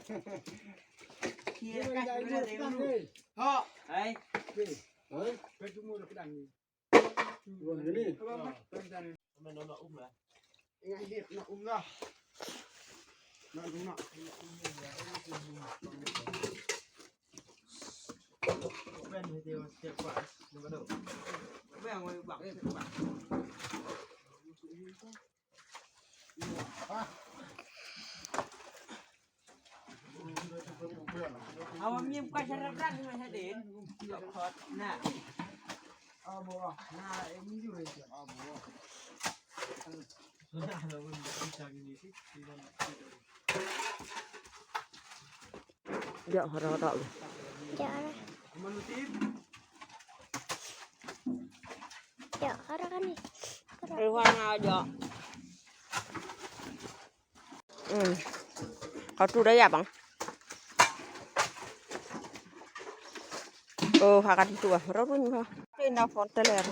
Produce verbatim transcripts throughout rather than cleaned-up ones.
Hai. Awam nyim ka sharap ran ma hadin. Khot na. Ïa, hara, hara. Ïa, hara. Ïa, hara kan ni. Hara. Eh, hara aja. Hmm. Katu dah ya, Bang. Oh, hakat itu ah. Rorun lah. Kena phone teler.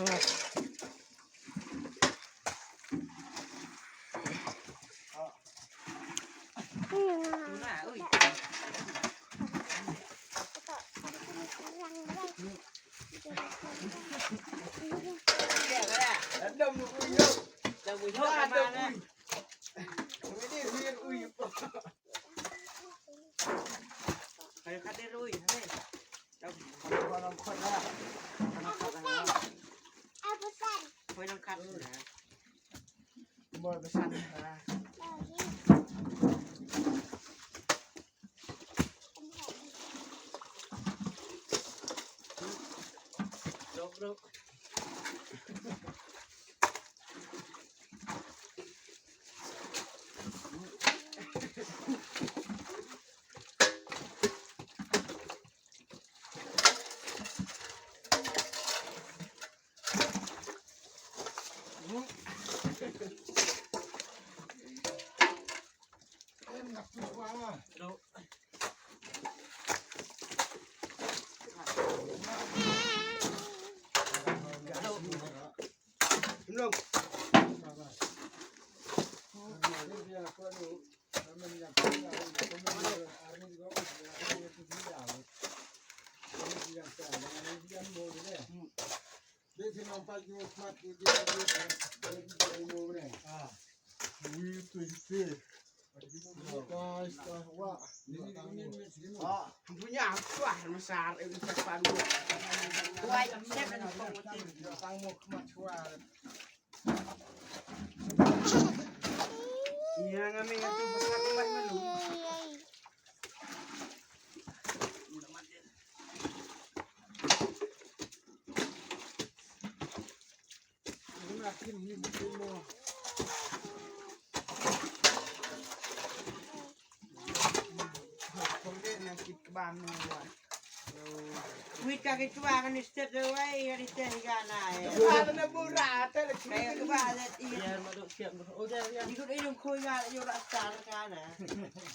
Wit ka ki chwa ka ni step de wai ka ni te ga na e. Ka na bura ta le ki. Ka ya ka ba le i. Ya ma do siap. O ya ya. Ni ko i dum ko ya yo ra star ka na.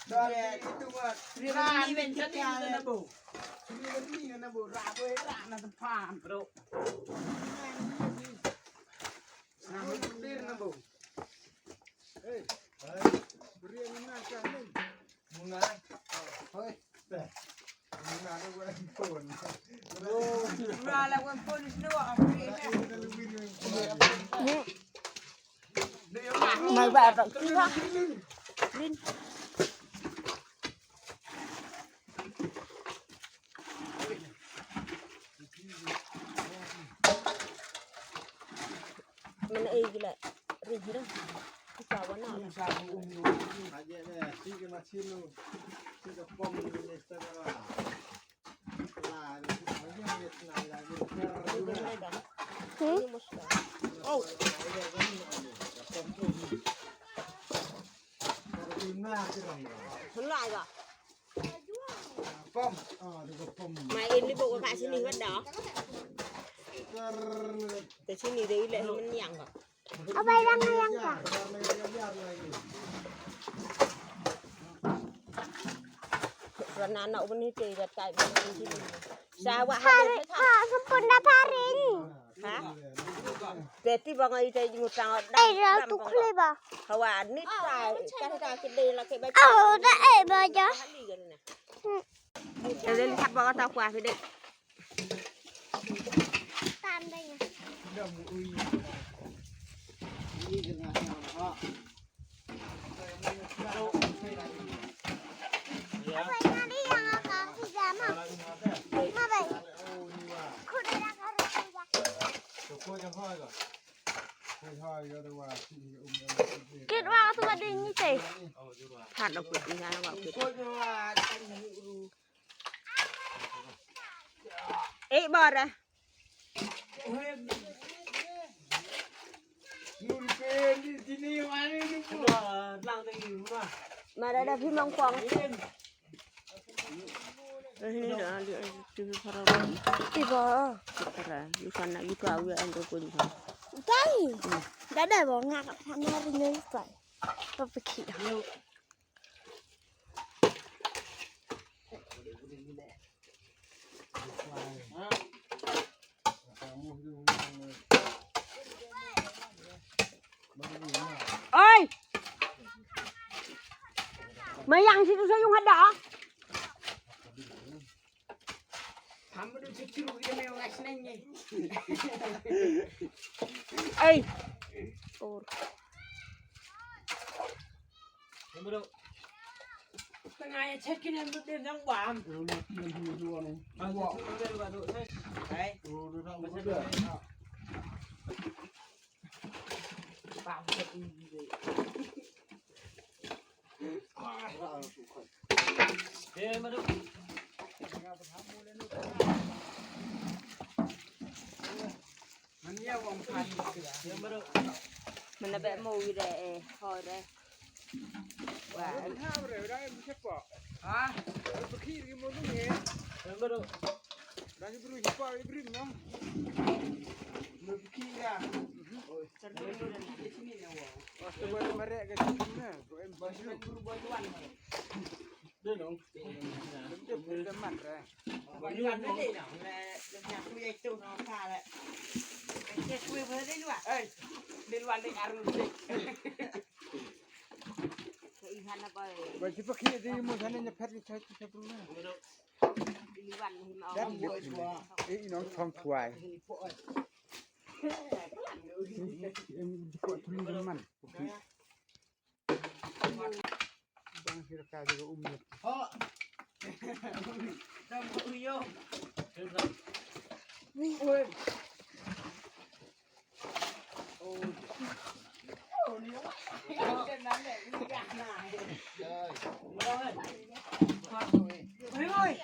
Sorry, itu buat. Ri ni men ka ya na bo. Ri ni na bo ra bo ra na te pan. Bro. Na bo tir na bo. Hey. Bri ni na ka ni. Muna. Hoi. Muna na wa pon. Muna la wa pon is no a bri. Mai ba ta. Rin. Mana ai gila. Rin hira. Kita wana. Hmm? Oh. Hula ga. Pom. Ah, ada pom. Mai ini bawa kat sini kan dah. Ke sini dia ilek menyiang kak. Apa yang yang kak? Kerana anak bini tu ikat kai bini sini. Sawak hari, hari ha, sempurna hari ini. Ha? Te ti ba ngai te jing utang da. Ai, ra tu khle ba. Hawa ni ta, ka ta ke de la ke ba. Au, da e ba ja. Te de li hap ba ta kwa fi de. Tan de. Kit wa tu ba ding ni te. Phat da kut ni ha wa kut. Ei bor ah. Mara da phi mong pong. Eh, ni da, di, di, di, para. Ti ba. Para. Yu kan na, yu ka, yu an ko ko yu kan. Dai. Da da ba nga ka na ri ngai pa. Pa pa ki. Oi! Mayang situ sayung ada. Ei. Or. Tengah ya check in yang betul yang bam. Hai. Mana be mo wi re, eh, ho re. Wa. Ha re, ra em chepa. Ha? Ru ki ri mo ni. Ra ki bru hi pa ri bru no. Ru ki ya. Oi. Sa ru ki sini na wa. Wa, sa ba mare ka sini na. Ko em ba. Ba bru ba tuan. Dei no. Dei, dei, dei man re. Ba tuan dei no. Le, le nyak ku ye tu no ka le. Ke ku ba dei luan. Eh. Dei luan dei aru dei. Ba ki pa ki di mo sane nya phet ki chai ki chai pru na. Dei luan ni ma. Dan dei. Eh, ino thong tuai. Em, em, ko tu ni man. Bang sira ka jaga um ni. Ho. Dam ko yo. Oi. Oh. Oh, ni. Oi, oi.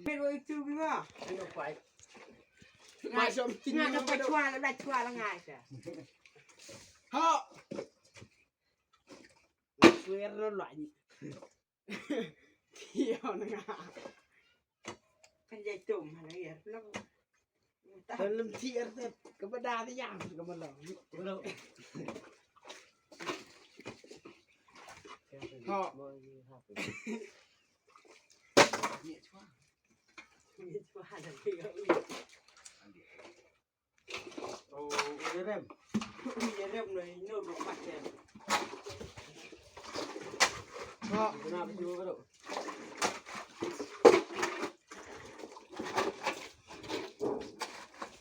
Pero itu bima. Ngai, ngai, ngai, ngai, ngai, ngai, ngai. Ha. Swear lo lo ni. Kio na nga. Kan jai tum, mana ya? Lo. Dalam tiar te, kepada dia, kepada. Lo. Ha. Oh, udah rem. Udah rem, no, no, no, pas ya. Ha. Kenapa juga, bro?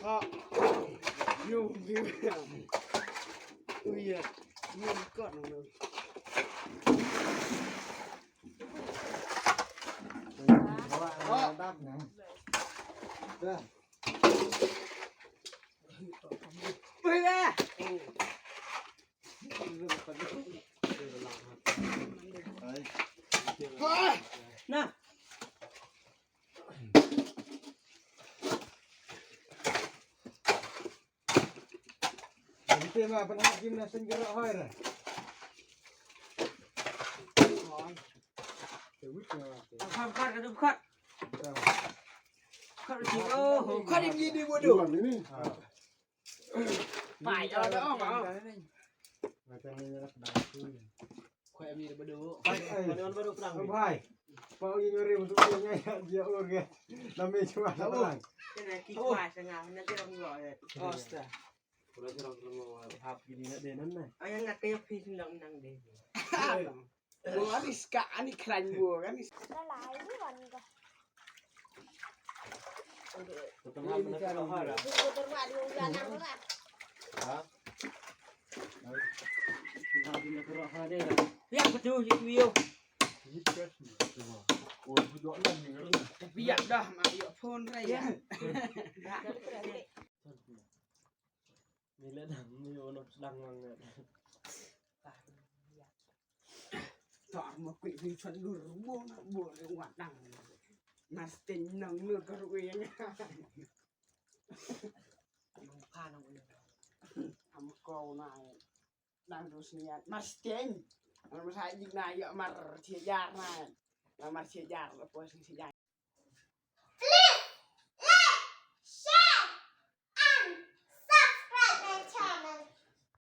Ha. Yo, yo. Oh, iya. Ini record, no. Nah. Ite ma pynhap gimna seng gerok hoi ra. Khar, khar, khar, khar. Khar, khar, oh, khar, ini, ini, waduh. Pai, oh, oh, oh. Macam ni lah sedang tu. Khoi ami dah badu. Khoi, khoi, khoi, badu perang. Khoi. Pau ïa nyuri untuk ïa ïa ur ke. Nami cuma perang. Kena ki khoi sengah, nanti orang dua ya. Astaga. Udah orang semua. Hap gini nak dia nan. Ayah nak kayak phi nang nang deh. Bo ani ska ani kran bo kan. Dah lah, ini wan ko. Tengah mana kalau hara. Ko terma di ujana mana. Ha? Tengah di nak roh hara. Ya betul di kuyo. Biar dah mak yo phone raya. Ni le dang ni ono sedang mangat. Tar ma kwit wi chan dur bo na bo le wa dang. Mar steng nang nur ka ruwe nga. Am ko na dang dus niat mar steng. Mar sa jik na yo mar sia jar na. Mar sia jar la pos sia jar.